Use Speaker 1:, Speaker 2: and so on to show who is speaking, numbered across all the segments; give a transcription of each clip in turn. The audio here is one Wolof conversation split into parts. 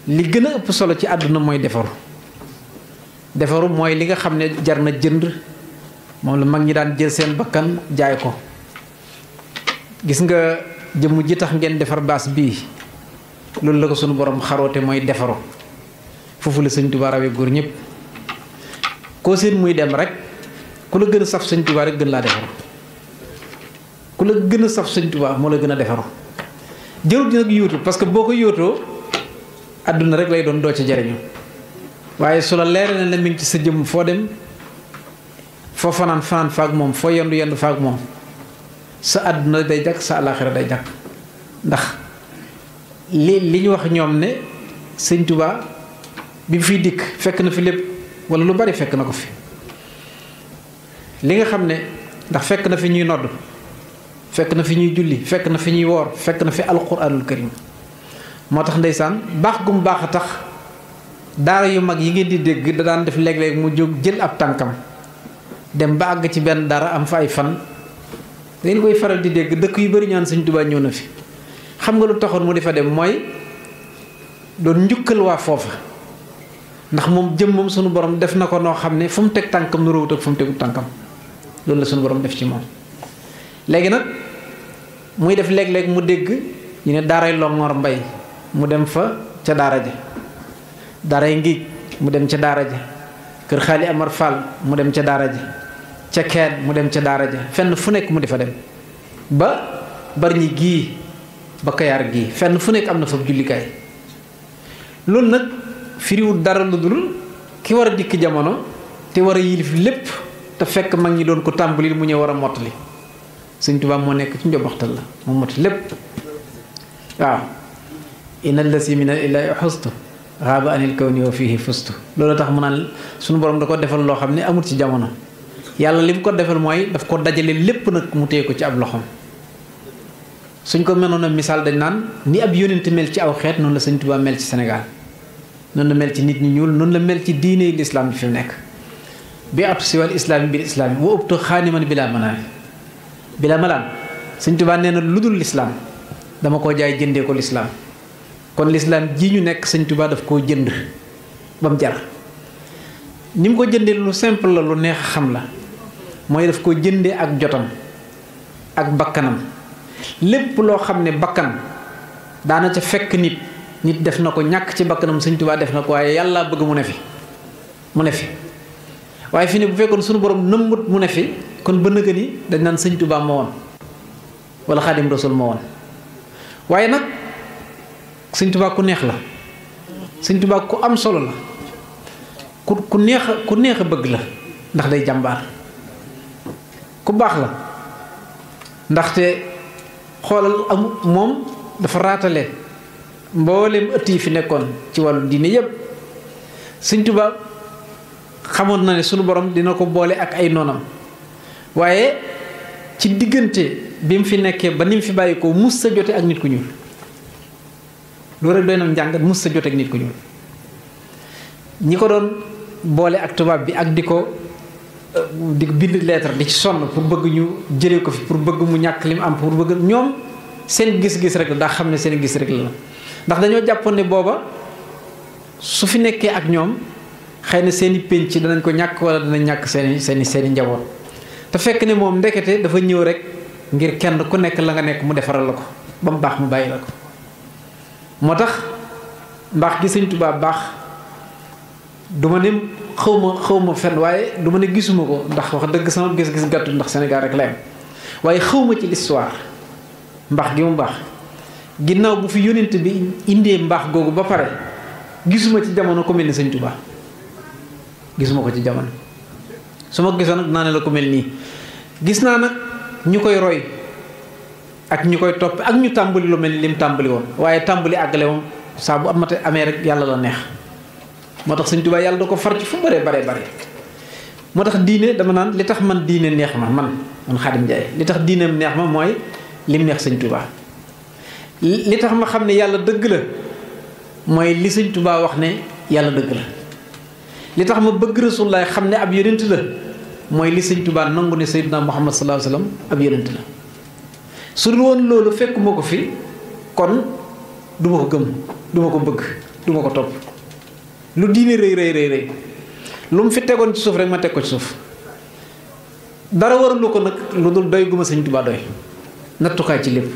Speaker 1: li gën a ëpp solo ci àdduna mooy defaru mooy li nga xam ne jar na jënd moom la mag ñi daan jël seen bakkan jaay ko. gis nga jëmm ji tax ngeen defar baas bii loolu la ko sunu borom xaroote mooy defaru foofu la sëñ Tuubaa rawee góor ñëpp koo seen muy dem rek ku la gën a saf sëñ Tuubaa rek gën laa defaru ku la gën a saf sëñ Tuubaa moo la gën a defaru jërut nag yóotu parce que boo ko yóotoo àdduna rek lay doon doo ca jariñu waaye su la leere na la mi ngi ci sa jëmm foo dem foo fanaan faak moom foo yendu faak moom sa àdduna day jàkk sa àllaaxira day jàkk ndax li ñu wax ñoom ne sëñ Tuubaa bi mu fiy dikk fekk na fi lépp wala lu bari fekk na ko fi li nga xam ne ndax fekk na fi ñuy nodd fekk na fi ñuy julli fekk na fi ñuy woor fekk na fi alquranul karim moo tax ndeysaan baax gu mu baax a tax daara yu mag yi ngeen di dégg da daan def léeg-léeg mu jóg jël ab tànkam dem ba àgg ci benn dara am fa ay fan dañ koy faral di dégg dëkk yu bari ñaan sëñ Tuubaa ñëw na fi xam nga lu taxoon mu di fa dem mooy doon njukkal waa foofa ndax moom jëm moom sunu borom def na ko noo xam ne fu mu teg tànkam nu róowut ak fu mu tegu tànkam loolu la sunu borom def ci moom. léegi nag muy def léeg-léeg mu dégg ñu ne daaray Longoor Mbay mu dem fa ca daara ja daaray Ngiij mu dem ca daara ja kër Xaali Amar Fall mu dem ca daara ja ca Keen mu dem ca daara ja fenn fu nekk mu di fa dem ba Bargny gii ba Kayaar gii fenn fu nekk am na fa jullikaay loolu nag firiwul dara lu dul ki war a dikk jamono te war a yilif lépp te fekk mag ñi doon ko tàmbali mu ñëw war a mottali sëñ Tuubaa moo nekk ci njobaxtal la moo mot lépp waaw inna lasi min al ilahi xustu xaaba anil kawni wa fihi fustu loolu tax mu naan suñu borom da ko defal loo xam ne amul ci jamono yàlla li mu ko defal mooy daf ko dajale lépp nag mu téye ko ci ab loxoom suñ ko mënoon a misaal dañ naan ni ab yónent mel ci aw xeet noonu la sëñ Tuubaa mel ci Sénégal noonu la mel ci nit ñi ñuul noonu la mel ci diine lislaam bi fi mu nekk bi at siwal islaami bil islaami wa ubtu xaaniman bila manaami bila malaan sëñ Tuubaa nee na lu dul lislaam dama koo jaay jëndee ko lislaam kon lislaam ji ñu nekk sëñ Tuubaa daf koo jënd ba mu jar ni mu ko jëndee lu simple la lu neex a xam la mooy daf koo jëndee ak jotam ak bakkanam lépp loo xam ne bakkan daana ca fekk nit def na ko ñàkk ci bakkanam sëñ Tuubaa def na ko waaye yàlla bëgg mu ne fi waaye fi ne bu fekkoon suñu borom nëmbut mu ne fi kon ba nëgë ni dañ naan sëñ Tuubaa moo woon wala Xaadim Rasul moo woon waaye nag sëñ Tuubaa ku neex la sëñ Tuubaa ku am solo la ku neex a bëgg la ndax day jàmbaar ku baax la ndaxte xoolal moom dafa raatale mboolem ëtt yi fi nekkoon ci wàllu diine yépp sëñ Tuubaa xamoon na ne sunu borom dina ko boole ak ay noonam waaye ci diggante bi mu fi nekkee ba ni mu fi bàyyi ko mus sa jote ak nit ku ñuul loolu rek doy na njàngat mus sa jote ak nit ku ñuul ñi ko doon boole ak tubaab bi ak di bind lettre di ci sonn pour bëgg ñu jëlee ko fi pour bëgg mu ñàkk li mu am pour bëgg ñoom seen gis-gis rek la daa xam ne seen gis rek la ndax dañoo jàppoon ne booba su fi nekkee ak ñoom xëy na seeni pénc danañ ko ñàkk wala danañ ñàkk seeni njaboot te fekk ne moom ndekete dafa ñëw rek ngir kenn ku nekk la nga nekk mu defaral la ko ba mu baax mu bàyyi la ko moo tax mbaax gi sëñ Tuubaa baax du ma ne xaw ma fenn waaye du ma ne gisuma ko ndax wax dëgg sama gis-gis gàttu ndax Sénégal rek la am waaye xaw ma ci l'histoire mbaax gi mu baax ginnaaw bu fi yónent bi indee mbaax googu ba pare gisuma ci jamono ku mel ni sëñ Tuubaa gisuma ko ci jamono su ma gisoon nag naa ne la ku mel nii gis naa nag ñu koy roy ak ñu koy topp ak ñu tàmbali lu mel ni lim tàmbali woon waaye tàmbali àggale moom saa bu amee rek yàlla la neex moo tax sëñ Tuubaa yàlla da ko far ci fu bare moo tax diine dama naan li tax man diine neex ma man Xaadim Njaay li tax diineem neex ma mooy lim neex sëñ Tuubaa li tax ma xam ne yàlla dëgg la mooy li sëñ Tuubaa wax ne yàlla dëgg la li tax ma bëgg Rasulullaah xam ne ab yonent la mooy li sëñ Tuubaa nangu ne Sayyidina Muhammad sallallahu alayhi wa sallam ab yonent la su dul woon loolu fekkuma ko fi kon du ma ko gëm du ma ko bëgg du ma ko topp lu diine rëy rëy rëy rëy lu mu fi tegoon ci suuf rek ma teg ko ci suuf dara waralu ko nag lu dul doy gu ma Sëñ Tuubaa doy nattukaay ci lépp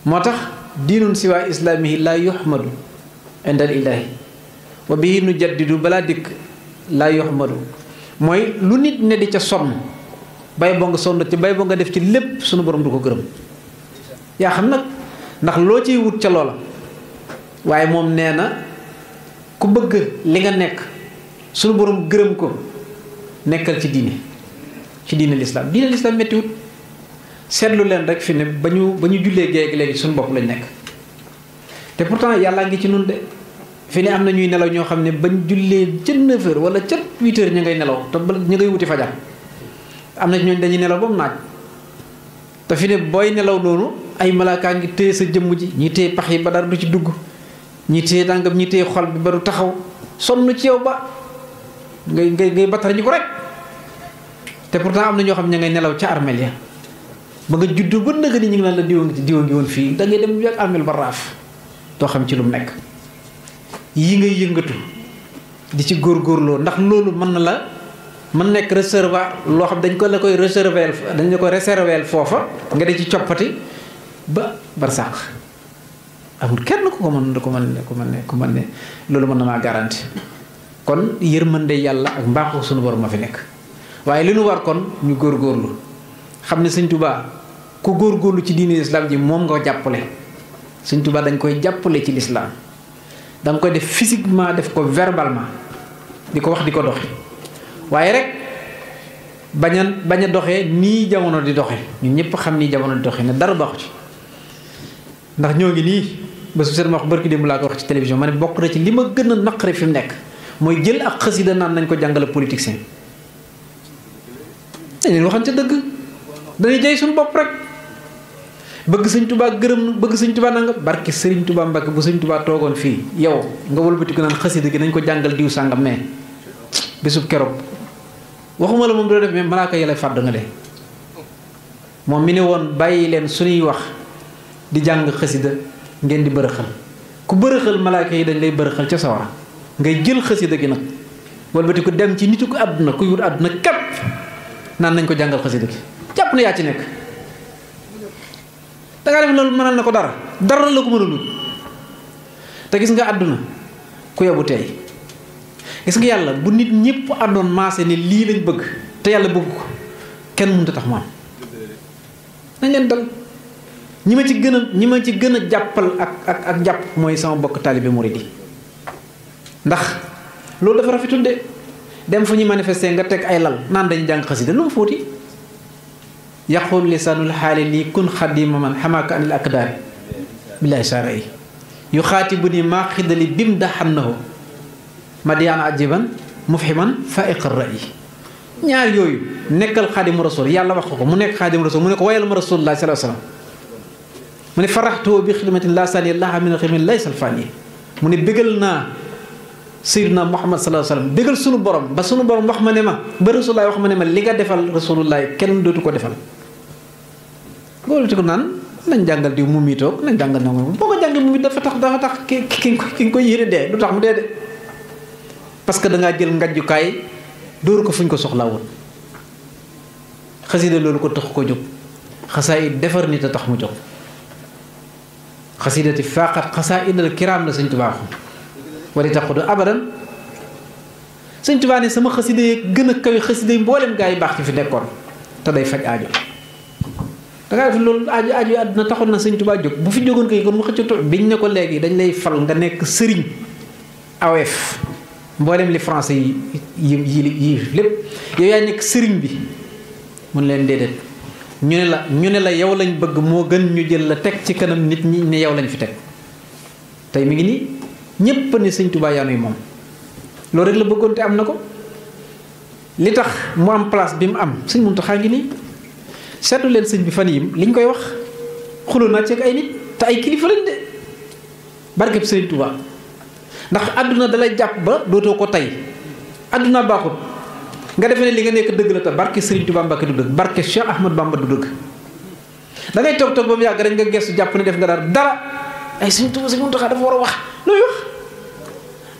Speaker 1: moo tax diinun siwaa islaamihi laa yuhmadu indal ilaahi wa bihi nu jaddidu balaa dikk laa yuhmadu mooy lu nit ne di ca sonn bay boo nga sonn ci bay boo nga def ci lépp sunu borom du ko gërëm yaa xam nag ndax loo ciy wut ca loola waaye moom nee na ku bëgg li nga nekk sunu borom gërëm ko nekkal ci diine lislaam mettiwut seetlu leen rek fi ne ba ñu jullee géej léegi suñu bopp lañ nekk te pourtant yàllaa ngi ci nun de fi ne am na ñuy nelaw ñoo xam ne bañ jullee ca 9h wala ca 8h ñu ngay nelaw te ñu ngay wuti fajar am na ñooñu dañuy nelaw ba mu naaj te fi ne booy nelaw noonu ay malaakaa ngi téye sa jëmm ji ñi téye pax yi ba dara du ci dugg ñi téye dàngam ñi téye xol bi ba du taxaw sonn ci yow ba ngay battar ñi ko rek te pourtant am na ñoo xam ne ngay nelaw ca armeel ya ba nga juddu ba nëgë ni ñu ngi naan la diwa ngi woon fii da ngay dem ak armeel ba raaf doo xam ci lu mu nekk yi ngay yëngatu di ci góorgóorloo ndax loolu mën nekk réservoir loo xam dañ ko la koy réserver dañ la koy réserver foofa nga di ci coppati ba barsàq amul kenn ku ko mën ne loolu mën na maa garanti kon yërmande yàlla ak mbaaxu sunu borom ma fi nekk waaye li nu war kon ñu góorgóorlu xam ne Sëñ Tuubaa ku góorgóorlu ci diine lislaam ji moom nga jàppale Sëñ Tuubaa dañ koy jàppale ci lislaam da nga koy def physiquement def ko verbalement di ko wax di ko doxe waaye rek bañ a doxee nii jamono di doxe ñun ñëpp xam nii jamono di doxe ne dara baaxu ci ndax ñoo ngi nii ba su seen ma wax barki démb laa ko wax ci télévision ma ne bokk na ci li ma gën a naqari fi mu nekk mooy jël ak xasida naan nañ ko jàngale politicien dañ leen waxante dëgg dañuy jay suñu bopp rek bëgg Sëñ Tuubaa gërëm bëgg Sëñ Tuubaa nanga barki Sëriñ Tuubaa Mbàkke bu Sëñ Tuubaa toogoon fii yow nga wëlbati ko naan xasida gi nañ ko jàngal diw sàngam mais bésub keroog waxuma la moom doo def mais malaaka yàlla fàdd nga de moom mi ne woon bàyyi leen suñuy wax di jàng xasida ngeen di bërëxal ku bërëxal malaaka yi dañ lay bërëxal ca sawara ngay jël xasida gi nag wëlbati ko dem ci nitu ko àdduna kuy wut àdduna képp naan nañ ko jàngal xasida gi jàpp na yaa ci nekk dangaa def loolu mënal na ko dara la ko mënalul te gis nga àdduna ku yebu tey gis nga yàlla bu nit ñëpp àndoon maase ne lii lañ bëgg te yàlla bëgg ko kenn mënut a tax mu am nañ leen dal ñi ma ci gën a jàppal ak jàpp mooy sama bokk taalibe murid yi ndax loolu dafa rafetul de dem fu ñuy manifester nga teg ay lal naan dañu jàng xasida lu mu fóoti yaqul lisaanul xaali lii kun xadima man xamaaka anil akdaari billahi saara yi yu xaatibu ni maa xiddali bim daxannahu madiyaan ajiban mufhiman faiqar rayi ñaar yooyu nekkal xaadimu rasul yàlla wax ko mu nekk xaadimu rasul mu ne ko wayal ma rasulullah sallallahu alayhi wasallam mu ne faraxtu bi xidmatin la sani laha min alximin laysa alfani mu ne bégal naa sayyidina Muhammad sallallahu alayhi wasallam bégal sunu borom ba sunu borom wax ma ne ma ba rasulullah wax ma ne ma li nga defal rasulullah kenn dootu ko defal góolu ti ko naan nañ jàngal diw mu miitoog nañ jàngal na boo ko jàngal mu miit dafa tax ki nga koy yéene dee du tax mu dee de parce que dangaa jël ngajjukaay dóoru ko fu ñu ko soxlaa woon xasida loolu ko tax ko jóg xasaayid defar nit a tax mu jóg xasidati faqat xasaayidal kiraam la Sëñ Tuubaa wali taxudu abadan Sëñ Tuubaa ne sama xasida yi gën a kawe xasida yi mboolem gaa yi baax ci fi nekkoon te day faj aajo dangaa def loolu aajo àdduna taxoon na Sëñ Tuubaa jóg bu fi jógoon kay kon mu xëccatu biñ ne ko léegi dañ lay fal nga nekk sëriñ aweef mboolem li français yi lépp yow yaay nekk sëriñ bi mun leen déedéet ñu ne la yow lañ bëgg moo gën ñu jël la teg ci kanam nit ñi ne yow lañ fi teg tey mi ngi nii ñépp ne Sëñ Tuubaa yaanuy moom loolu rek la bëggoon te am na ko li tax mu am place bi mu am Sëñ Muntaxaa ngi nii seetlu leen sëñ bi fan yim liñ koy wax xuloo naa ci ak ay nit te ay kilifa lañ de barkeb Sëñ Tuubaa ndax àdduna dalay jàpp ba dootoo ko tey àdduna baaxul nga defee ne li nga nekk dëgg la te barke Sëriñ Tuubaa Mbàkke du dëgg barke Cheikh Ahmad Bamba du dëgg da ngay toog ba mu yàgg rek nga gestu jàpp ne def nga dara ay Sëñ Tuubaa Sëñ Muntaxaa dafa war a wax looy wax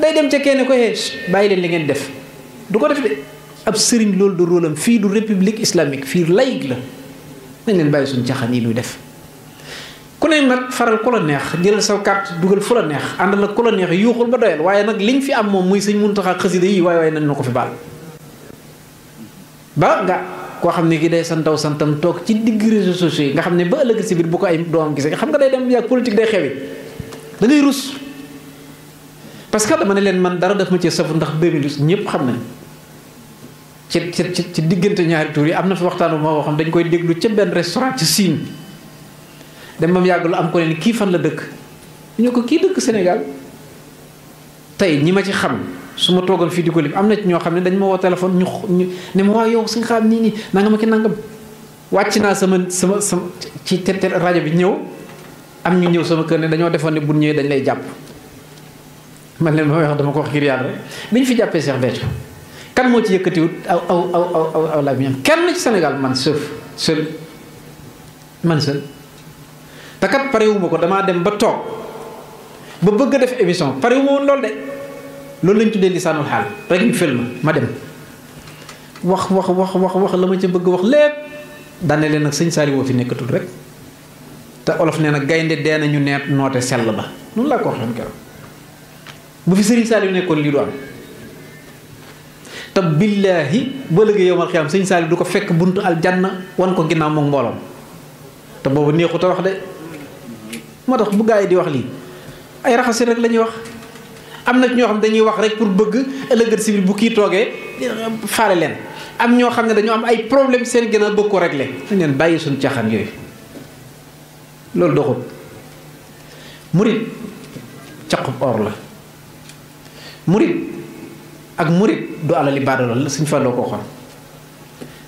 Speaker 1: day dem ca kenn ko bàyyi leen li ngeen def du ko def de ab sëriñ loolu du rôlam fii du république islamique fii laïque la nañ leen bàyyi suñu caxaan yi ñuy def ku ne nag faral ku la neex jëlal sa carte dugal fu la neex àndal ak ku la neex yuuxul ba doyal waaye nag liñ fi am moom muy sëñ Muntaxa xasida yi waaye nañ na ko fi baal ba nga koo xam ne ki day santaw santam toog ci digg réseaux sociaux yi nga xam ne ba ëllëg si biir bu ko ay doomam gisee xam nga day dem yàgg politique day xewi da ngay rus parce que dama ne leen man dara def ma ci safu ndax 2012 ñëpp xam nañ ci diggante ñaari tur yi am na fi waxtaan bu ma waxoon dañ koy déglu ca benn restaurant ci Siin dem ba mu yàgg lu am ko ne kii fan la dëkk ñu ko kii dëkk Sénégal tey ñi ma ci xam su ma toogoon fii di ko lim am na ci ñoo xam ne dañ ma woo téléphone ñu ne ma waa yow suñu xam nii nangam ak nangam wàcc naa sama ci rajo bi ñëw am ñu ñëw sama kër ne dañoo defoon ne bu ñëwee dañ lay jàpp man leen ma wax dama ko wax ngir yàlla rek bi ñu fi jàppee Cheikh Béthio kan moo ci yëkkatiwut aw la am kenn ci Sénégal man seul te kat parewuma ko damaa dem ba toog ba bëgg a def émission parewuma woon loolu de loolu lañ tuddee lisaanul xaal rek ñu film ma dem wax la ma ca bëgg wax lépp daane leen nag sëñ Saliou fi nekkatul rek te olof nee na gaynde dee nañu neet noote sell ba noonu laa ko waxoon keroog bu fi sëriñ Saliou nekkoon lii du am te billaahi boo léegi yow mal xiyaam sëñ Saliou du ko fekk buntu aljanna wan ko ginnaaw moom mbooloom te boobu neexut a wax de moo tax bu gaa yi di wax lii ay raxasi rek la ñuy wax am na ci ñoo xam dañuy wax rek pour bëgg ëllëgët si biir bu kii toogee faale leen am ñoo xam ne dañoo am ay problème seen gën a bëgg ko régler dañ leen bàyyi suñu caaxaan yooyu loolu doxul murit caqub or la murit ak murit du alali baadoo la suñ fa loo ko waxoon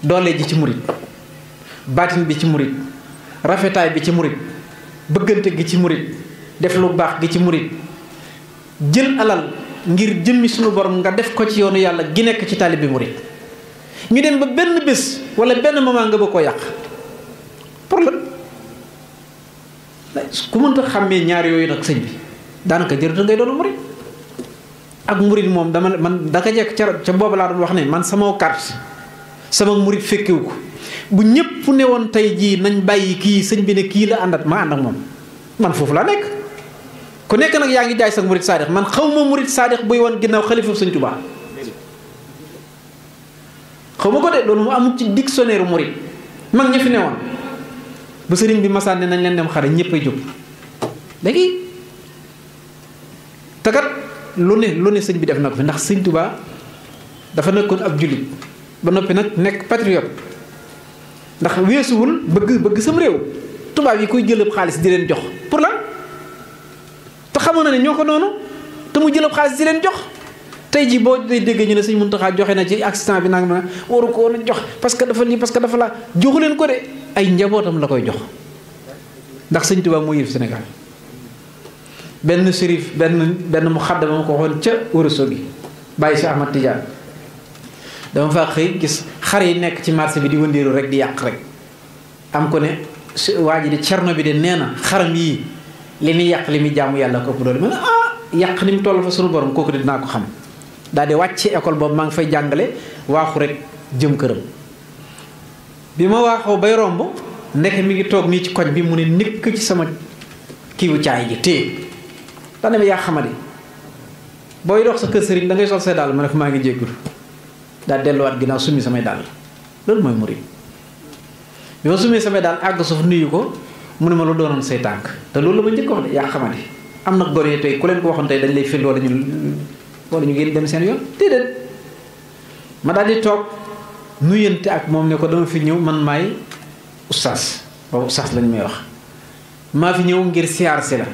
Speaker 1: doole ji ci murit baatin bi ci murit rafetaay bi ci murit bëggante gi ci murit def lu baax gi ci murit jël alal ngir jëmmi suñu borom nga def ko ci yoonu yàlla gi nekk ci taalibe bi murit ñu dem ba benn bés wala benn moment nga bëgg koo yàq pour la ku mënta xàmmee ñaar yooyu nag sëñ bi daanaka jërëta ngay doon murit ak murit moom dama man daka jekk ca booba laa doon wax ne man sama carte sama murit fekkewu ko bu ñëpp ne woon tey jii nañ bàyyi kii sëñ bi ne kii la àndat ma ànd ak moom man foofu laa nekk ku nekk nag yaa ngi jaay sa murit saadix man xaw ma murit saadix buy wan ginnaaw xalifa sëñ Tuubaa xaw ma ko de loolu mu amul ci dictionnaire murit mag ña fi ne woon bu sëriñ bi masaan ne nañ leen dem xare ñëpp ay jóg léegi takat lu ne sëñ bi def na ko fi ndax sëñ Tuubaa dafa nekkoon ab jullit ba noppi nag nekk patriote ndax weesuwul bëgg sam réew tubaab yi koy jëlëb xaalis di leen jox pour lan te xamoon na ne ñoo ko noonu te mu jëlëb xaalis di leen jox tey jii boo day déggee ñu ne sëñ Muntaxa joxe na ci accident bi nag ma waru ko woon a jox parce que dafa lii parce que dafa la joxu leen ko de ay njabootam la koy jox ndax sëñ Tuubaa moo yëf Sénégal benn shérif benn mu xaddama ma ko waxoon ca wërëso gi bàyyi si Ahmad Tidiane dama faa xëy gis xar yi nekk ci marché bi di wëndeelu rek di yàq rek am ko ne waa ji de cerno bi de nee na xaram yii li muy yàq li muy jaamu yàlla ko ëpp doole ma ne yàq ni mu toll fa sunu borom kooku de dinaa ko xam daal di wàcc ci école boobu maa ngi fay jàngale waaxu rek jëm këram bi ma waaxoo bay romb ndeke mi ngi toog nii ci koñ bi mu ne nekk ci sama kiiwu caay ji téye daane ma yaa xamadi booy dox sa kër sëriñ da ngay sol say daal ma ne ko maa ngi jéggul daal delluwaat ginnaaw summi samay dàll loolu mooy murid bi ma summi samay dàll àgg suuf nuyu ko mu ne ma lu doonoon say tànk te loolu la ma njëkk wax de yaa xamante am na gone tey ku leen ko waxoon tey dañ lay fil wala ñu ngeen dem seen yoon déedéet ma daal di toog nuyante ak moom ne ko dama fi ñëw man maay oustaz boobu oustaz lañ may wax maa fi ñëw ngir siyaar si la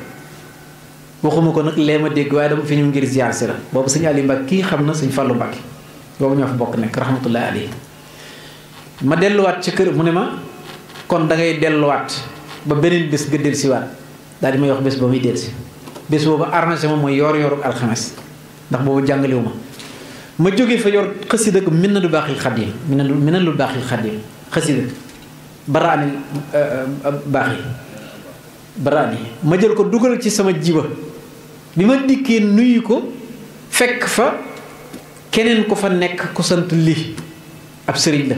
Speaker 1: waxuma ko nag lee ma dégg waaye dama fi ñëw ngir siyaar si la boobu sëñ Aliou Mbacke kii xam na sëñ Fallou Mbacke boobu ñoo fa bokk nekk rahmatullahi alayhi ma delluwaat ci kër mu ne ma kon da ngay delluwaat ba beneen bés nga dellusiwaat daal di may wax bés ba muy dellusi bés boobu arrangé ma mooy yor-yoru alxames ndax boobu jàngalewu ma jógee fa yor xasida ko Minanul Baaxil Xadim Minanul Baaxil Xadim xasida baraani baaxi baraani ma jël ko dugal ci sama jiba bi ma dikkee nuyu ko fekk fa keneen ku fa nekk ku sant li ab sëriñ la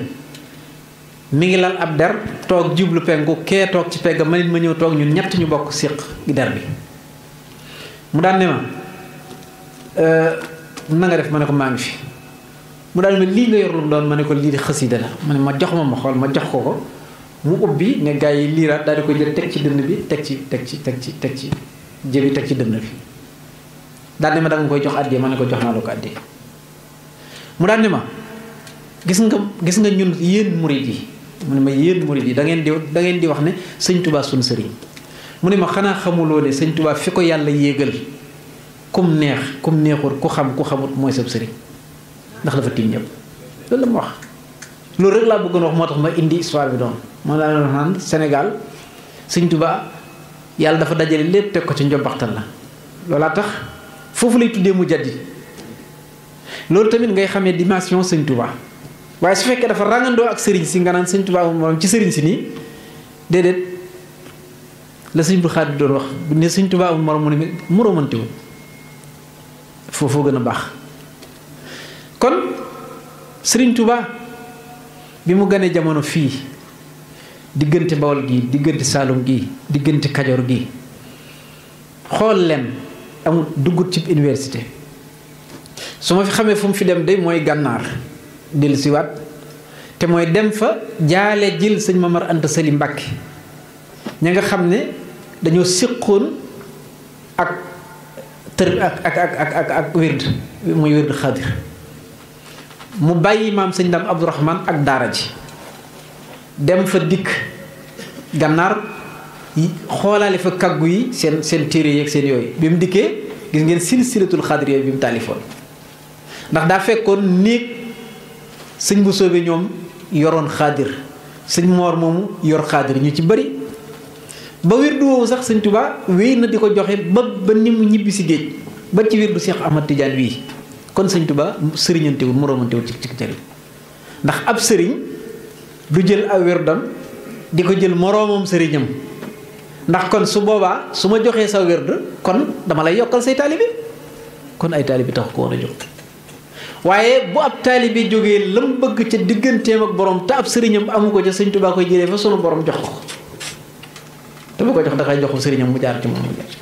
Speaker 1: mi ngi lal ab der toog jublu penku kee toog ci pegg ma nit ma ñëw toog ñun ñett ñu bokk séq der bi mu daan ne ma na nga def ma ne ko maa ngi fi mu daal ma lii nga yor lu mu doon ma ne ko lii di xasida la ma ne ma jox ma xool ma jox ko mu ubbi ne gaa yi liiraat daal di koy jël teg ci dënn bi teg ci jëbi teg ci dënn bi daal ne ma danga koy jox àddee ma ne ko jox naa la ko àddee mu daal ne ma gis nga ñun yéen murid yi mu ne ma yéen murid yi da ngeen di wax ne sëñ Tuubaa suñu sëriñ mu ne ma xanaa xamuloo ne sëñ Tuubaa fi ko yàlla yéegal kum neex kum neexul ku xam ku xamut mooy sab sëriñ ndax dafa tiim ñëpp loolu la ma wax loolu rek laa bëggoon wax moo tax ma indi histoire bi doon moo laa doon naan Sénégal sëñ Tuubaa yàlla dafa dajale lépp teg ko ci njobbaxtal la loolaa tax foofu lay tuddee mu jaddi loolu tamit ngay xamee dimension sëñ Tuubaa waaye su fekkee dafa ràngandoo ak sëriñ si nga naan sëñ Tuubaa moom ci sëriñ si nii déedéet la sëñ bu xaar doon wax ne sëñ Tuubaa amul morom mu ne moromantewul foofoo gën a baax kon sëriñ Tuubaa bi mu ganee jamono fii diggante Bawol gi diggante Saalum gi diggante Kajoor gi xool leen amul duggut ci université su ma fi xamee fu mu fi dem de mooy gànnaar dellu siwaat te mooy dem fa jaale jël sëñ Mamar Anta Sali Mbàkke ña nga xam ne dañoo séqoon ak tër ak wérd muy wérd xaadir mu bàyyi maam sëñ Dam Abdourahman ak daara ji dem fa dikk gànnaar xoolaale fa kaggu yi seen téere yeeg seen yooyu bi mu dikkee gis ngeen silsilatul xaadir yooyu bi mu taalifoon ndax daa fekkoon néeg sëñ bu soobee ñoom yoroon xaadir sëñ moor moomu yor xaadir ñu ci bari ba wirdu woowu sax sëñ Tuubaa wéy na di ko joxe ba ni mu ñibbi si géej ba ci wirdu Cheikh Ahmad Tidiane wii kon sëñ Tuubaa sëriñantewul moroomantewul ci jëriñ ndax ab sëriñ du jël aw wirdam di ko jël moroomam sëriñam ndax kon su boobaa su ma joxee sa wird kon dama lay yokkal say taalibi kon ay taalibi tax ko war a jóg waaye bu ab taalibi jógee lam bëgg ca digganteem ak borom te ab sëriñam amu ko ca sëñ Tuubaa koy jëlee fa sunu borom jox ko te bu ko jox da koy jox sëriñam mu jaar ci moom mu jaar ci